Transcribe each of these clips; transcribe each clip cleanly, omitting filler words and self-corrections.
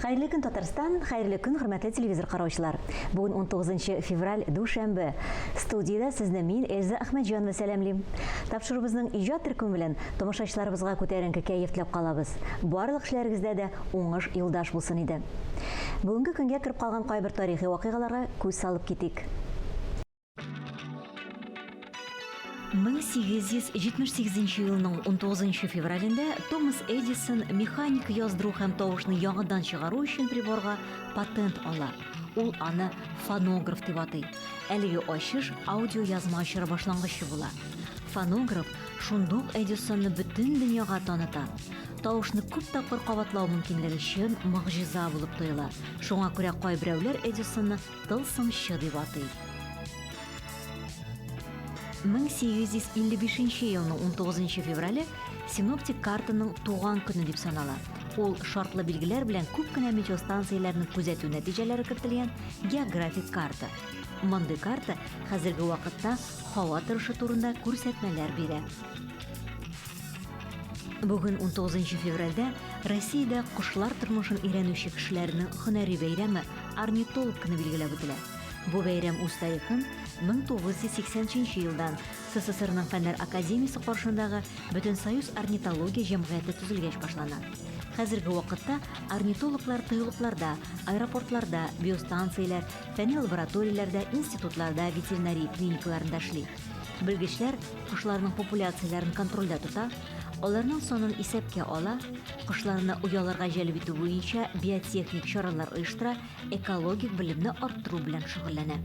Хәерле көн, Татарстан, хәерле көн, хөрмәтле телевизор караучылар. Бүген 19 февраль, дүшәмбе. Студиядә сезне мин, Эльза Әхмәтҗанова сәламлим. Тапшыруыбызның иҗат төркеме белән тамашачыларыбызга күтәренке кәеф теләп калабыз. Барлык эшләрегездә дә уңыш юлдаш булсын иде. Бүгенге көнгә кереп калган кайбер тарихи вакыйгаларга күз салып китик. 1878 елның 19 февралендә Томас Эдисон механик яздыру һәм тавышны яңадан чыгару өчен приборга патент ала. Ул аны фонограф дип атый. Әлеге ачыш аудиоязма чоры башлангычы була. Фонограф шундук Эдисонны бөтен дөньяга таныта. Тавышны күп тапкыр кабатлау мөмкинлеге чын могҗиза булып тоела. Шуңа күрә кайберәүләр Эдисонны Тылсымчы дип атый. 1855 елның 19 феврале синоптик картаның туган көне дип санала. Ул шартлы билгеләр белән күп кенә метеостанцияләрнең күзәтү нәтиҗәләре кертелгән географик карта. Мондый карта хәзерге вакытта һава торышы турында күрсәтмәләр бирә. Бүген 19 февральдә Россиядә кошлар тормышын өйрәнүче кешеләрнең һөнәри бәйрәме орнитолог көне билгеләп үтелә. Бу бәйрәм үз тарихын 1983 елдан СССРның Фәннәр академиясе каршындагы Бөтенсоюз орнитология җәмгыяте төзелгәч башлана. Хәзерге вакытта орнитологлар тыюлыкларда, аэропортларда, биостанцияләр, фәнни лабораторияләрдә, институтларда, ветеринария клиникаларында эшли. Белгечләр кошларның популяцияләрен контрольдә тота, аларның санын исәпкә ала, кошларны ояларга җәлеп итү буенча биотехник чаралар оештыра, экологик белемне арттыру белән шөгыльләнә.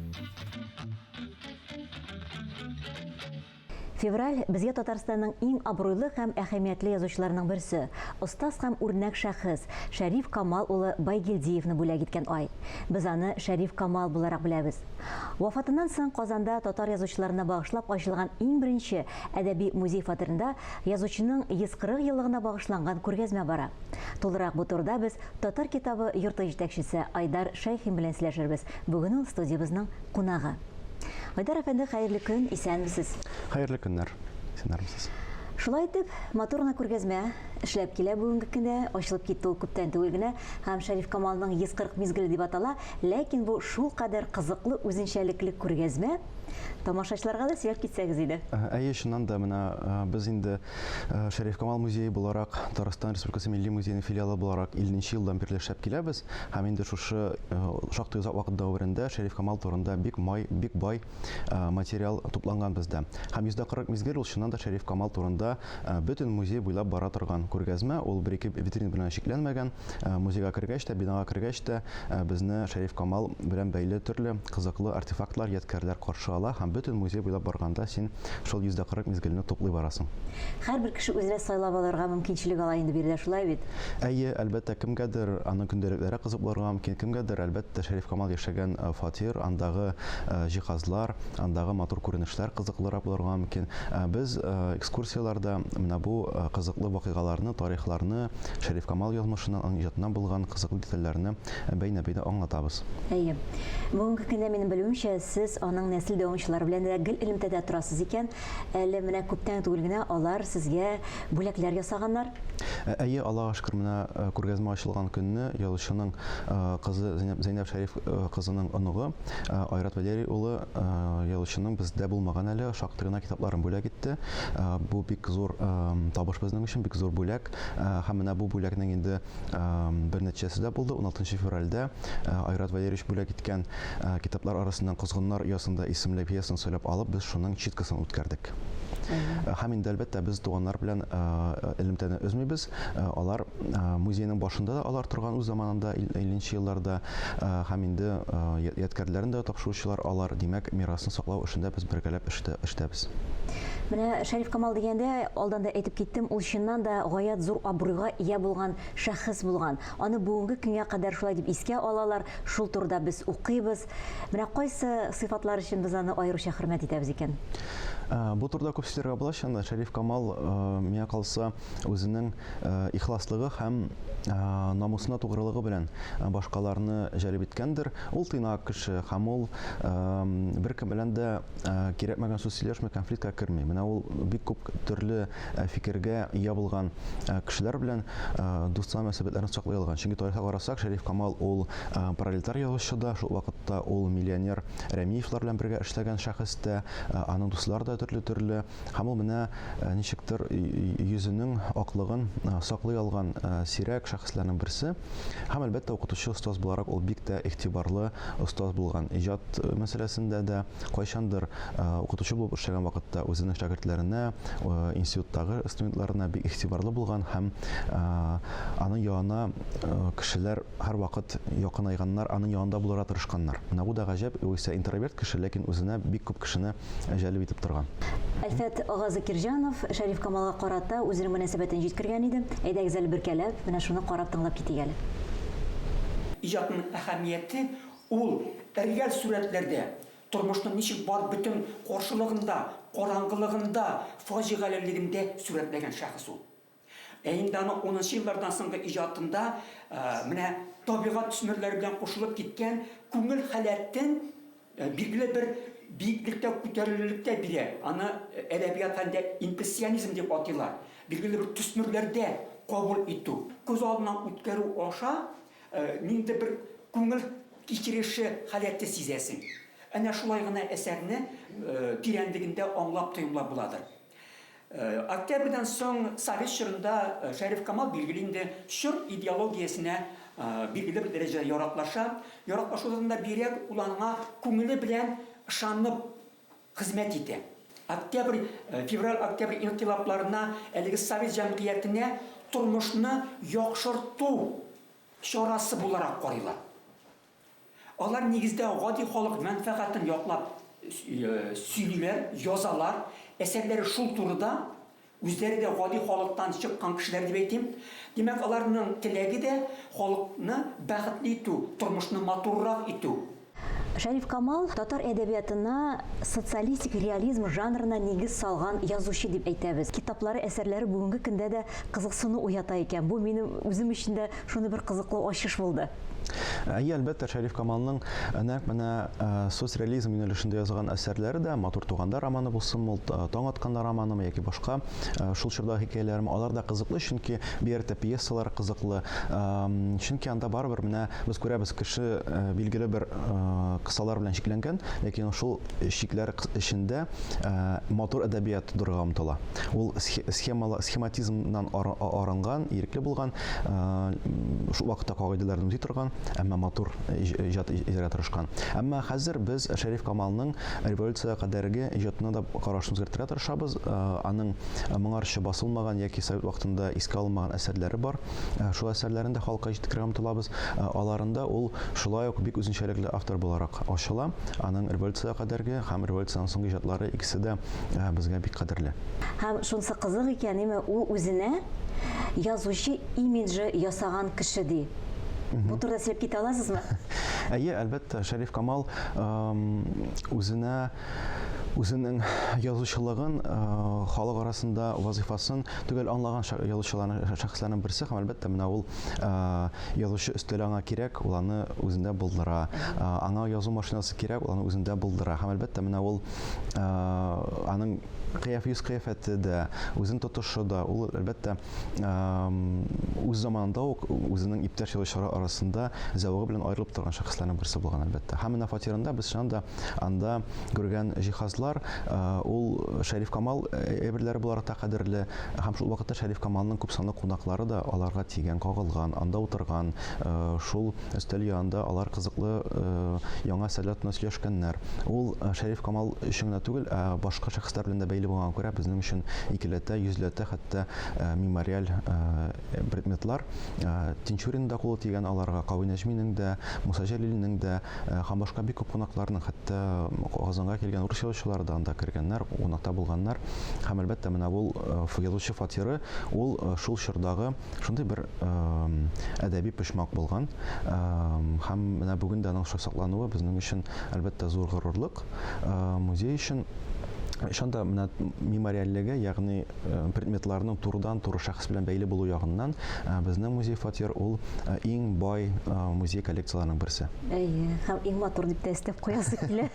Февраль безгә Татарстанның иң абруйлы һәм әһәмиятле язучыларының берсе, остаз һәм үрнәк шәхес Шәриф Камал улы Байгилдиевны бүләк иткән ай. Без аны Шәриф Камал буларак беләбез. Вафатыннан соң Казанда татар язучыларына багышлап ачылган иң беренче әдәби музей фатирында язучының 140 еллыгына багышланган күргәзмә бара. Тулырак бу турыда без Татар китабы йорты җитәкчесе Айдар Шәйхин белән сөйләшербез. Бүген ул студиябезнең кунагы. Айдар әфәнде, хәерле көн, исәнмесез. Хәерле көннәр. Исәннәрмесез. Шулай итеп, матур гына күргәзмә эшләп килә бүгенге көндә, ачылып китте ул күптән түгел генә һәм Шәриф Камалның 140 мизгеле дип атала, ләкин бу шулкадәр кызыклы, үзенчәлекле күргәзмә, тамашачыларга да сөйләп китсәгез иде. Әйе, чыннан да, менә без инде Шәриф Камал музее буларак, Татарстан Республикасы Милли музееның филиалы буларак 50 нче елдан бирле эшләп киләбез һәм инде шушы шактый озак вакыт дәверендә Шәриф Камал турында бик май, бик бай материал тупланган бездә. Һәм 140 мизгел ул чыннан да Шәриф Камал турында бөтен музей буйлап бара торган күргәзмә, ул бер-ике витрина белән чикләнмәгән. Музейга кергәч тә, бинага кергәч тә безне Шәриф Камал белән бәйле төрле кызыклы артефактлар, ядкәрләр каршы ала һәм бөтен музей буйлап барганда син шул 140 мизгелне туплый барасың. Һәрбер кеше үзенә сайлап алырга мөмкинчелек ала инде биредә, шулай бит? Әйе, әлбәттә, кемгәдер аның көндәлекләре кызык булырга мөмкин, кемгәдер, әлбәттә, Шәриф Камал яшәгән фатир, андагы җиһазлар, андагы матур күренешләр кызыклырак булырга мөмкин. Без экскурсияләрдә менә бу кызыклы вакыйгаларны, тарихларны, Шәриф Камал язмышыннан, аның иҗатыннан булган кызыклы детальләрне бәйнә-бәйнә аңлатабыз. Әйе. Бүгенге көндә, минем белүемчә, сез аның нәсел дәвамчылары белән дә гел элемтәдә торасыз икән. Әле менә күптән түгел генә алар сезгә бүләкләр ясаганнар. Әйе, Аллага шөкер, менә күргәзмә ачылган көнне язучының кызы Зәйнәб Шәриф кызының оныгы Айрат Валерий улы язучының бездә булмаган әле шактый гына китапларын бүләк итте. Бу бик зур табыш безнең өчен, бик зур бүләк. Һәм менә бу бүләкнең инде бер нәтиҗәсе дә булды. 16 февральдә Айрат Валерьевич бүләк иткән китаплар арасыннан Козгыннар оясында исемле пьесаны сайлап алып, без шуның читкасын үткәрдек. Һәм инде, әлбәттә, без туганнар белән элемтәне өзмибез. Алар музейның башында да алар торган үз заманында, 50 нче елларда, һәм инде ядкәрләрен дә тапшыручылар алар. Димәк, мирасны саклау эшендә без бергәләп эштәбез. Менә Шәриф Камал дигәндә, алдан да әйтеп киттем, ул чыннан да гаять зур абруйга ия булган шәхес булган. Аны бүгенге көнгә кадәр шулай дип искә алалар, шул турыда без укыйбыз. Менә кайсы сыйфатлар өчен без аны аеруча хөрмәт итәбез икән? Бу турыда күп сөйләргә була, чыннан да. Шәриф Камал, миңа калса, үзенең ихласлыгы һәм намусына тугрылыгы белән башкаларны җәлеп иткәндер. Ул тыйнак кеше һәм ул беркем белән дә кирәкмәгән сүз сөйләшми, конфликтка керми. Менә ул бик күп төрле фикергә ия булган кешеләр белән дустанә мөнәсәбәтләрне саклый алган. Чөнки тарихка карасак, Шәриф Камал ул пролетар язучы да, шул вакытта ул миллионер Рәмиевлар белән бергә эшләгән шәхес тә, аның дуслары да төрле-төрле. Һәм ул менә ничектер йөзенең аклыгын саклый алган сирәк шәхесләрнең берсе. Һәм, әлбәттә, укытучы остаз буларак ул бик тә игътибарлы остаз булган. Иҗат мәсьәләсендә дә кайчандыр укытучы булып эшләгән вакытта үзенең шәкертләренә, институттагы студентларына бик игътибарлы булган һәм аның янына кешеләр һәрвакыт якынайганнар, аның янында булырга тырышканнар. Менә бу да гаҗәп, югыйсә интроверт кеше, ләкин үзенә бик күп кешене җәлеп итеп торган. Әлфәт ага Закирҗанов Шәриф Камалга карата үзенең мөнәсәбәтен җиткергән иде. Әйдәгез әле бергәләп, менә шуны карап тыңлап китик әле. Иҗатының әһәмияте ул реаль сурәтләрдә, тормышның ничек бар бөтен каршылыгында, караңгылыгында, фаҗигалелегендә сурәтләгән шәхес ул. Ә инде аның унынчы еллардан соңгы иҗатында менә табигать төсмерләре белән кушылып киткән күңел халәтен билгеле бер биеклектә, күтәрелүлектә бирә. Аны әдәбият фәнендә импрессионизм дип атыйлар. Билгеле бер төсмерләрдә кабул итү, күз алдыннан үткәрү аша ниндидер бер күңел кичереше халәте сизәсең. Әнә шулай гына әсәрне тирәнлегендә аңлап, тоемлап буладыр. Октябрьдән соң совет чорында Шәриф Камал, билгеле инде, чор идеологиясенә билгеле бер дәрәҗәдә яраклаша. Яраклашудан да бигрәк, ул аңа күңеле белән ышанып хезмәт итә. Октябрь, февраль-октябрь инкыйлабларына, әлеге совет җәмгыятенә тормышны яхшырту чарасы буларак карыйлар. Алар нигездә гади халык мәнфәгатен яклап сөйлиләр, язалар. Әсәрләре шул турыда. Үзләре дә гади халыктан чыккан кешеләр дип әйтим. Димәк, аларның теләге дә халыкны бәхетле итү, тормышны матуррак итү. Шәриф Камал татар әдәбиятына социалистик реализм жанрына нигез салган язучы дип әйтәбез. Китаплары, әсәрләре бүгенге көндә дә кызыксыну уята икән. Бу минем үзем өчен дә шундый бер кызыклы ачыш булды. Әйе, әлбәттә, Шәриф Камалның нәкъ менә соцреализм юнәлешендә язган әсәрләре дә, Матур туганда романы булсынмы, ул Таң атканда романымы яки башка шул чордагы хикәяләрме, алар да кызыклы, чөнки бигрәк тә пьесалар кызыклы. Чөнки анда барыбер менә без күрәбез, кеше билгеле бер кысалар белән чикләнгән, ләкин шул чикләр эчендә матур әдәбият тудырырга омтыла. Ул схемала, схематизмнан арынган, ирекле булган, шул вакытта кагыйдәләрне үти торган, әмма матур иҗат итәргә тырышкан. Әмма хәзер без Шәриф Камалның революциягә кадәрге иҗатына да карашны үзгәртергә тырышабыз. Аның моңарчы басылмаган яки совет вакытында искә алынмаган әсәрләре бар. Шул әсәрләрен дә халыкка җиткерергә омтылабыз. Аларында ул шулай ук бик үзенчәлекле автор буларак ачыла. Аның революциягә кадәрге һәм революциядән соңгы иҗатлары икесе дә безгә бик кадерле. Һәм шунысы кызык икән, әйме, ул үзенә язучы имиджы ясаган кеше ди. Бу турыда сөйләп китә аласызмы? Әйе, әлбәттә, Шәриф Камал үзенә үзенең язучылыгын халык арасында вазыйфасын төгәл аңлаган язучыларның шәхесләрнең берсе һәм әлбәттә менә ул язучы өстәле аңа кирәк, ул аны үзендә булдыра. Аңа язу машинасы кирәк, ул аны үзендә булдыра. Һәм әлбәттә менә ул аның кыяф йөз кыяфәте дә, үзен тотышы да, ул әлбәттә үз заманында ук үзенең иптәш язучылары арасында зәвыгы белән аерылып торган шәхесләрнең берсе булган әлбәттә. Һәм менә фатирында без чыннан да анда күргән җиһазлар ул Шәриф Камал әйберләре буларак та кадерле һәм шул вакытта Шәриф Камалның күп санлы кунаклары да аларга тигән, кагылган, анда утырган, шул өстәл янында алар кызыклы яңа әсәрләр турында сөйләшкәннәр. Ул Шәриф Камал өчен генә түгел, ә башка шәхесләр белән дә бәйле булганга күрә, безнең өчен икеләтә, йөзләтә хәтта мемориаль предметлар. Тинчурин да кулы тигән аларга, Кави Нәҗминең дә, Муса Җәлилнең дә һәм башка бик күп кунакларның, хәтта Казанга килгән урыс язучылары да анда кергәннәр, кунакта булганнар. Һәм, әлбәттә, менә ул язучы фатиры, ул шул чордагы шундый бер әдәби почмак булган. Һәм менә бүген дә аның шулай саклануы безнең өчен, әлбәттә, зур горурлык. Музей өчен. Чын да менә мемориальлеге, ягъни предметларның турыдан-туры шәхес белән бәйле булу ягыннан безнең музей-фатир ул иң бай музей коллекцияләренең берсе. Әйе, һәм иң матур дип тә өстәп куясы килә.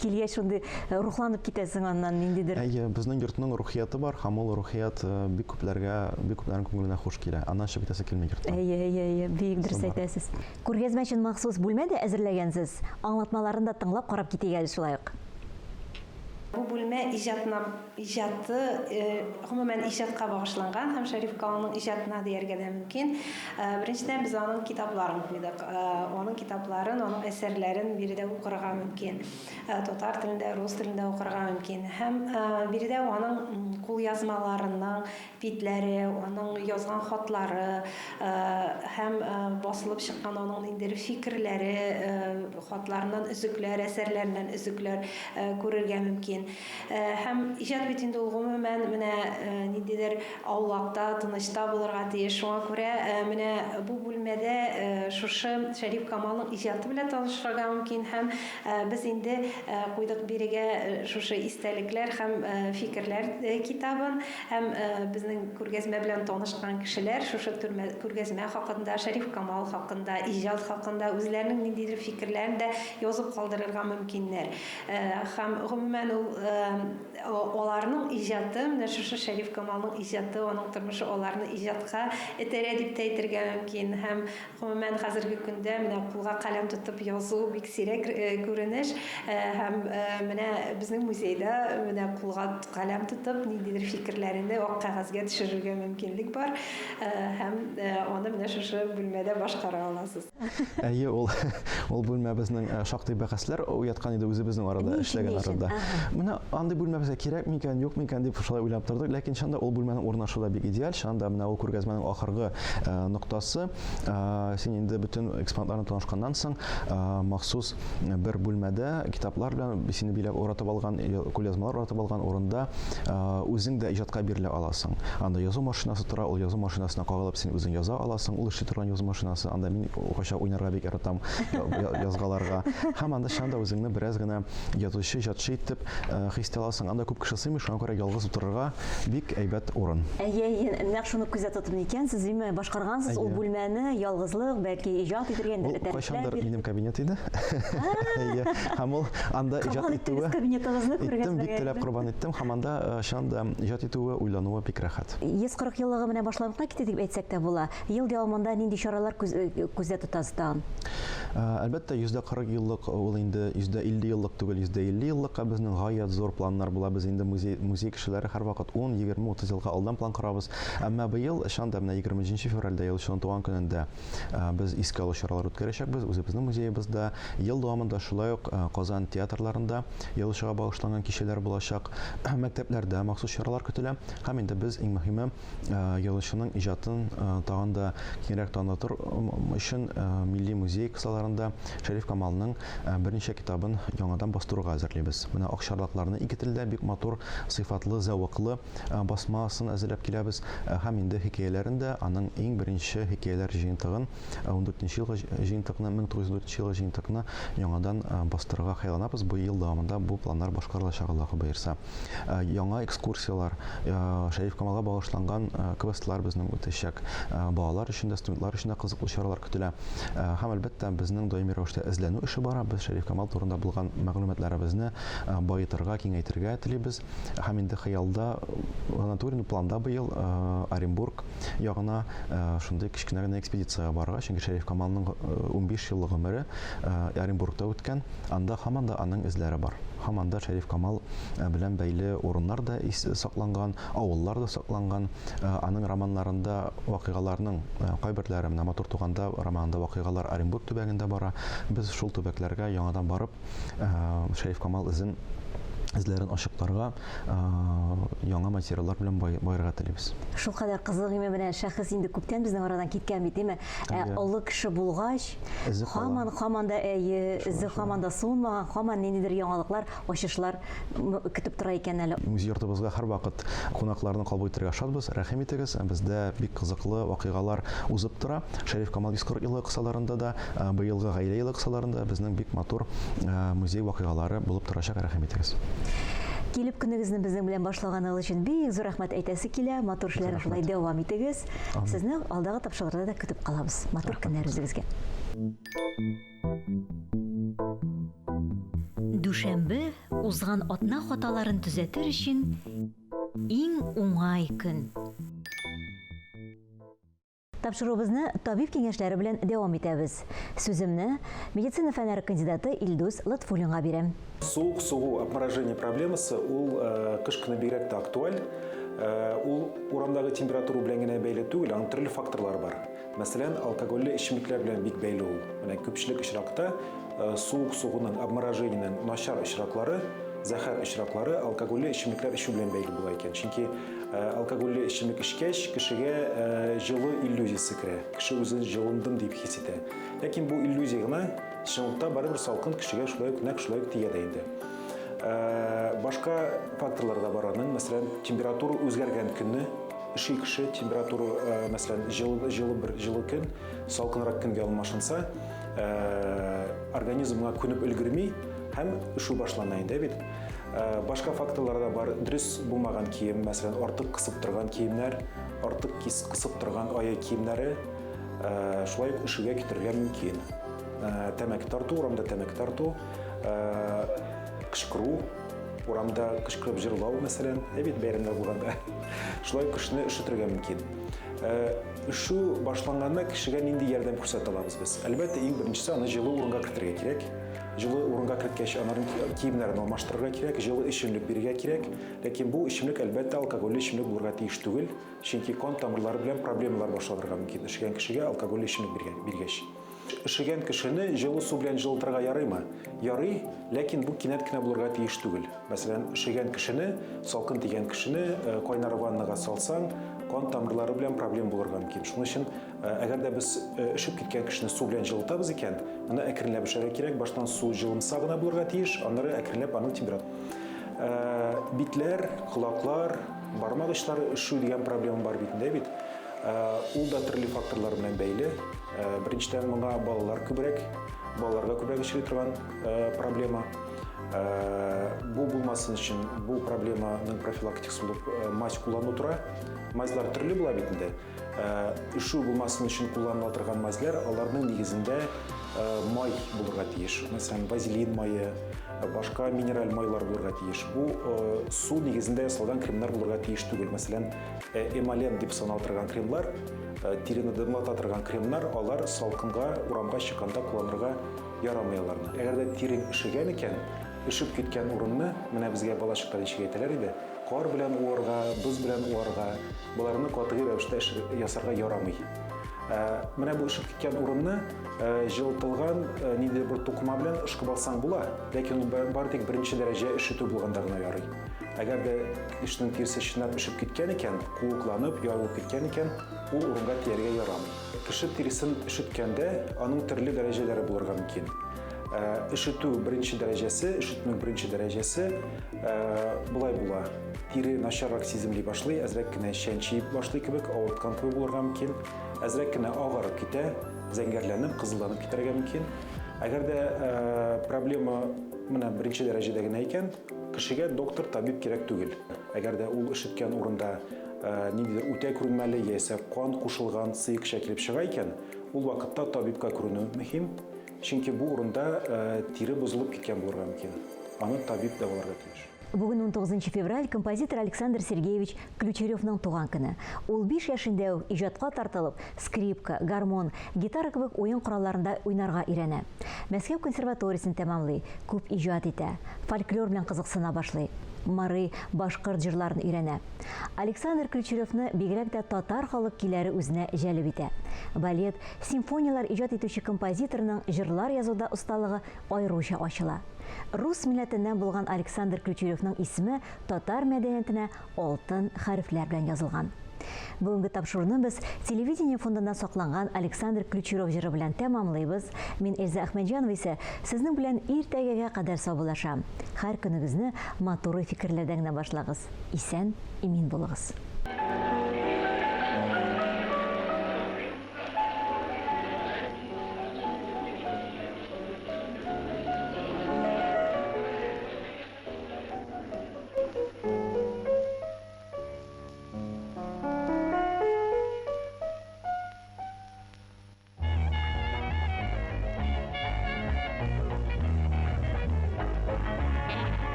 Килгәч шундый рухланып китәсең аннан ниндидер. Әйе, безнең йортның рухияты бар һәм ул рухият бик күпләргә, бик күпләрнең күңеленә хуш килә. Аннан чыгып китәсе килми йорттан. Әйе, әйе, әйе, бик дөрес әйтәсез. Күргәзмә өчен махсус бүлмә дә әзерләгәнсез. Аңлатмаларын да тыңлап карап китик әле шулай ук. Бу бүлмә иҗатына, иҗаты, гомумән, иҗатка багышланган һәм Шәриф Камалның иҗатына дияргә дә мөмкин. Беренчедән, без аның китапларын куйдык. Аның китапларын, аның әсәрләрен биредә укырга мөмкин. Татар телендә, рус телендә укырга мөмкин. Һәм биредә аның кулъязмаларының битләре, аның язган хатлары һәм басылып чыккан аның ниндидер фикерләре, хатларыннан өзекләр, әсәрләреннән өзекләр күрергә мөмкин. Һәм иҗат бит инде ул гомумән менә ниндидер аулакта, тынычта булырга тиеш. Шуңа күрә менә бу бүлмәдә шушы Шәриф Камалның иҗаты белән танышырга мөмкин һәм без инде куйдык бирегә шушы истәлекләр һәм фикерләр китабын. Һәм безнең күргәзмә белән танышкан кешеләр шушы күргәзмә хакында, Шәриф Камал хакында, иҗат хакында үзләренең ниндидер фикерләрен дә язып калдырырга мөмкиннәр. Һәм гомумән ул аларның иҗаты, менә шушы Шәриф Камалның иҗаты, аның тормышы аларны иҗатка этәрә дип тә әйтергә мөмкин. Һәм Гомумән, хәзерге көндә менә кулга каләм тотып язу бик сирәк күренеш. Һәм менә безнең музейда менә кулга каләм тотып, ниндидер фикерләреңне ак кәгазьгә төшерергә мөмкинлек бар. Һәм аны менә шушы бүлмәдә башкара аласыз. Әйе, ул ул бүлмә безнең шактый бәхәсләр уяткан иде үзебезнең арада, эшләгән арада. Менә андый бүлмә безгә кирәк микән, юк микән дип шулай уйлап тордык. Ләкин чыннан да ул бүлмәнең урнашу да бик идеаль. Чыннан да менә ул күргәзмәнең ахыргы ноктасы. Син инде бөтен экспонатларны танышканнан соң, махсус бер бүлмәдә китаплар белән сине биләп уратып алган, кулъязмалар уратып алган урында үзең дә иҗатка бирелә аласың. Анда язу машинасы тора, ул язу машинасына кагылып син үзең яза аласың. Ул эшли торган язу машинасы. Анда мин кайчак уйнарга бик яратам язгаларга. Һәм анда чыннан да үзеңне бераз генә язучы, иҗатчы итеп хис итә аласың. Анда күп кеше сыймый, шуңа күрә ялгыз утырырга бик әйбәт урын. Әйе, әйе, нәкъ шуны күздә тотып икән, сез димме, башкаргансыз ул бүлмәне, ялгызлык, бәлки иҗат итергә инде Ул кайчандыр минем кабинет иде. Әйе, һәм ул анда иҗат итүе. Кабинетыгызны күргәзмәгә. Бик теләп корбан иттем һәм анда чыннан да иҗат итүе, уйлануы бик рәхәт. 140 еллыгы менә башланып кына китте дип әйтсәк тә була. Ел дәвамында нинди чаралар күздә тотасыз тагын? Әлбәттә, 140 еллык ул инде 150 еллык түгел, 150 еллыкка безнең гаять зур планнар була. Без инде музей, музей кешеләре һәрвакыт 10, 20, 30 елга алдан план корабыз. Әмма быел, чыннан да, менә 27 февральдә, язучының туган көнендә без искә алу чаралары үткәрәчәкбез үзебезнең музеебызда. Ел дәвамында шулай ук Казан театрларында язучыга багышланган кичәләр булачак. Мәктәпләрдә махсус чаралар көтелә. Һәм инде без, иң мөһиме, язучының иҗатын тагын да киңрәк танытыр өчен Милли музей кысаларында Шәриф Камалның берничә китабын яңадан бастыруга әзерлибез. Менә Акчарлакларны ике телдә бик матур, сыйфатлы, зәвыклы басмасын әзерләп киләбез. Һәм инде хикәяләрен дә, аның иң беренче хикәяләр җыентыгын, ундүртенче елгы җыентыкны, 1914 елгы җыентыкны яңадан бастырырга хыялланабыз. Бу ел дәвамында бу планнар башкарылачак, Аллаһы боерса. Яңа экскурсияләр, Шәриф Камалга багышланган квестлар безнең үтәчәк. Балалар өчен дә, студентлар өчен дә кызыклы чаралар көтелә. Һәм, әлбәттә, безнең даими рәвештә эзләнү эше бара. Без Шәриф Камал турында булган мәгълүматларыбызны баетырга, киңәйтергә телибез. Һәм инде хыялда гына түгел, инде планда быел Оренбург ягына шундый кечкенә генә экспедициягә барырга, чөнки Шәриф Камалның 15 еллык гомере Оренбургта үткән. Анда һаман да аның эзләре бар. Һаман да Шәриф Камал белән бәйле урыннар да сакланган, авыллар да сакланган. Аның романнарында вакыйгаларның кайберләре, менә Матур туганда романында вакыйгалар Оренбург төбәгендә бара. Без шул төбәкләргә яңадан барып, Шәриф Камал эзен Эзләрен ачыкларга, яңа материаллар белән баерга телибез. Шулкадәр кызык име менә шәхес инде күптән безнең арадан киткән бит, әйме? Ә олы кеше булгач, һаман һаман да әйе, эзе һаман да суынмаган, һаман ниндидер яңалыклар, ачышлар көтеп тора икән әле. Музей йортыбызга һәрвакыт кунакларны кабул итәргә шатбыз. Рәхим итегез, бездә бик кызыклы вакыйгалар узып тора. Шәриф Камал 140 еллыгы кысаларында да, быелгы Гаилә елы кысаларында безнең бик матур музей вакыйгалары булып торачак, рәхим итегез. Килеп көнегезне безнең белән башлаганыгыз өчен бик зур рәхмәт әйтәсе килә. Матур эшләрне шулай дәвам итегез. Сезне алдагы тапшыруларда да көтеп калабыз. Матур көннәр үзегезгә. Дүшәмбе узган атна хаталарын төзәтер өчен иң уңай көн. Тапшыруыбызны табиб киңәшләре белән дәвам итәбез. Сүземне медицина фәннәре кандидаты Илдус Лотфуллинга бирәм. Суык сугу, обморожение проблемасы, ул кыш көне бигрәк тә актуаль. Ул урамдагы температура белән генә бәйле түгел, аның төрле факторлары бар. Мәсәлән, алкогольле эчемлекләр белән бик бәйле ул. Менә күпчелек очракта суык сугуның, обморожениенең начар очраклары, зәһәр очраклары алкогольле эчемлекләр эчү белән бәйле була икән. Чөнки Алкогольле эчемлек эчкәч, кешегә җылы иллюзиясе керә. Кеше үзен җылындым дип хис итә. Ләкин бу иллюзия гына, чынлыкта барыбер салкын кешегә шулай ук нәкъ шулай ук тия дә инде. Башка факторлар да бар аның. Мәсәлән, температура үзгәргән көнне өши кеше, температура, мәсәлән, җылы, җылы бер җылы көн, салкынрак көнгә алмашынса, организм моңа күнеп өлгерми һәм өшү башлана инде бит. Башка факторлар да бар. Дөрес булмаган кием, мәсәлән, артык кысып торган киемнәр, артык кысып торган аяк киемнәре шулай ук өшүгә китерергә мөмкин. Тәмәке тарту, урамда тәмәке тарту, кычкыру, урамда кычкырып җырлау, мәсәлән, ә бит бәйрәмнәр булганда, шулай ук кешене өшетергә мөмкин. Өшү башланганда кешегә нинди ярдәм күрсәтә алабыз без? Әлбәттә, иң беренчесе аны җылы урынга кертергә кирәк. Җылы урынга керткәч, анарын киемнәрен алмаштырырга кирәк, җылы эчемлек бирергә кирәк. Ләкин бу эчемлек, әлбәттә, алкогольле эчемлек булырга тиеш түгел, чөнки кан тамырлары белән проблемалар башланырга мөмкин, өшегән кешегә алкогольле эчемлек биргәч. Өшегән кешене җылы су белән җылытырга ярыймы? Ярый, ләкин бу кинәт кенә булырга тиеш түгел. Мәсәлән, өшегән кешене, салкын тигән кешене э, кайнар ваннага салсаң, кан тамырлары белән проблема булырга мөмкин. Шуның өчен Әгәр дә без өшеп киткән кешене су белән җылытабыз икән, моны әкренләп өшәргә кирәк. Баштан су җылымса гына булырга тиеш, аннары әкренләп аның температура. Битләр, колаклар, бармак очлары өшү дигән проблема бар бит инде бит. Ул да төрле факторлар белән бәйле. Беренчедән, моңа балалар күбрәк, балаларга күбрәк очрый торган проблема. Бу булмасын өчен, бу проблеманың профилактикасы булып мазь куллану тора. Мазьлар төрле була бит инде. Өшү булмасын өчен кулланыла торган мазьләр, аларның нигезендә май булырга тиеш. Мәсәлән, вазелин мае, башка минераль майлар булырга тиеш. Бу су нигезендә ясалган кремнар булырга тиеш түгел. Мәсәлән, эмолент дип санала торган кремлар, тирене дымлата торган кремнар, алар салкынга, урамга чыкканда кулланырга ярамый аларны. Әгәр дә тирең өшегән икән, өшеп киткән урынны, менә безгә балачакта ничек әйтәләр иде, кар белән уарга, боз белән уарга, Боларны катгый рәвештә эш ясарга ярамый. Ә, менә бу өшеп киткән урынны ә, җылытылган ә, ниндидер бер тукыма белән ышкып алсаң була, ләкин ул бары тик беренче дәрәҗә өшетү булганда гына ярый. Әгәр дә кешенең тиресе чынлап өшеп киткән икән, куыкланып, ярылып киткән икән, ул урынга тияргә ярамый. Кеше тиресен өшеткәндә аның төрле дәрәҗәләре булырга мөмкин. Өшетү беренче дәрәҗәсе, өшетүнең беренче дәрәҗәсе болай була. Тире начаррак сиземли башлый, әзрәк кенә чәнчи башлый кебек, авырткан кебек булырга мөмкин. Әзрәк кенә агарып китә, зәңгәрләнеп, кызылланып китәргә мөмкин. Әгәр дә проблема менә беренче дәрәҗәдә генә икән, кешегә доктор, табиб кирәк түгел. Әгәр дә ул өшеткән урында ниндидер үтә күренмәле яисә кан кушылган сыекча килеп чыга икән, ул вакытта табибка күренү мөһим. Чөнки бу урында тире бозылып киткән булырга мөмкин. Аны табиб дәваларга тиеш. Бүген 19 февраль композитор Александр Сергеевич Ключеревның туган көне. Ул 5 яшендә үк иҗатка тартылып, скрипка, гармун, гитара кебек уен коралларында уйнарга өйрәнә. Мәскәү консерваториясен тәмамлый, күп иҗат итә, фольклор белән кызыксына башлый. Мари, башкорт җырларын өйрәнә. Александр Ключеревны бигрәк тә татар халык көйләре үзенә җәлеп итә. Балет, симфонияләр иҗат итүче композиторның җырлар язуда осталыгы аеруча ачыла. Рус милләтеннән булган Александр Ключеревның исеме татар мәдәниятенә алтын хәрефләр белән язылган. Бүгенге тапшыруны без телевидение фондында сакланган Александр Ключерев җыры белән тәмамлыйбыз. Мин Эльза Әхмәтҗанова исә сезнең белән иртәгәгә кадәр саубуллашам. Һәр көнегезне матур фикерләрдән генә башлагыз. Исән, имин булыгыз.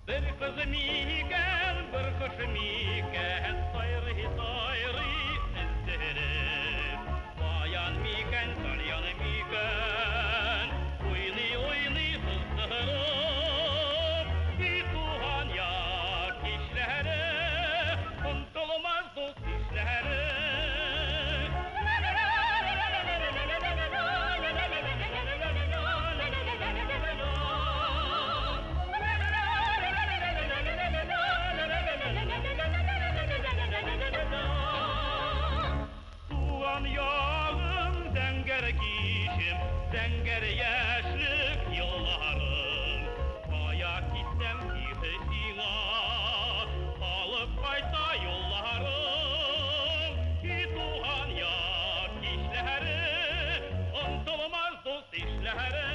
Бер кызым икән, бер кошым икән, Сайрый, сайрый өздереп. Баян микән, тальян микән, Уйный, уйный кыздырып. И туган як кичләре, Онтылмас дус ишләре. Туган ягым, зәңгәр кичем, зәңгәр яшьлек елларым. Кая китсәм кире сиңа, алып кайта юлларым. И туган як кичләре, онтылмас дус ишләре.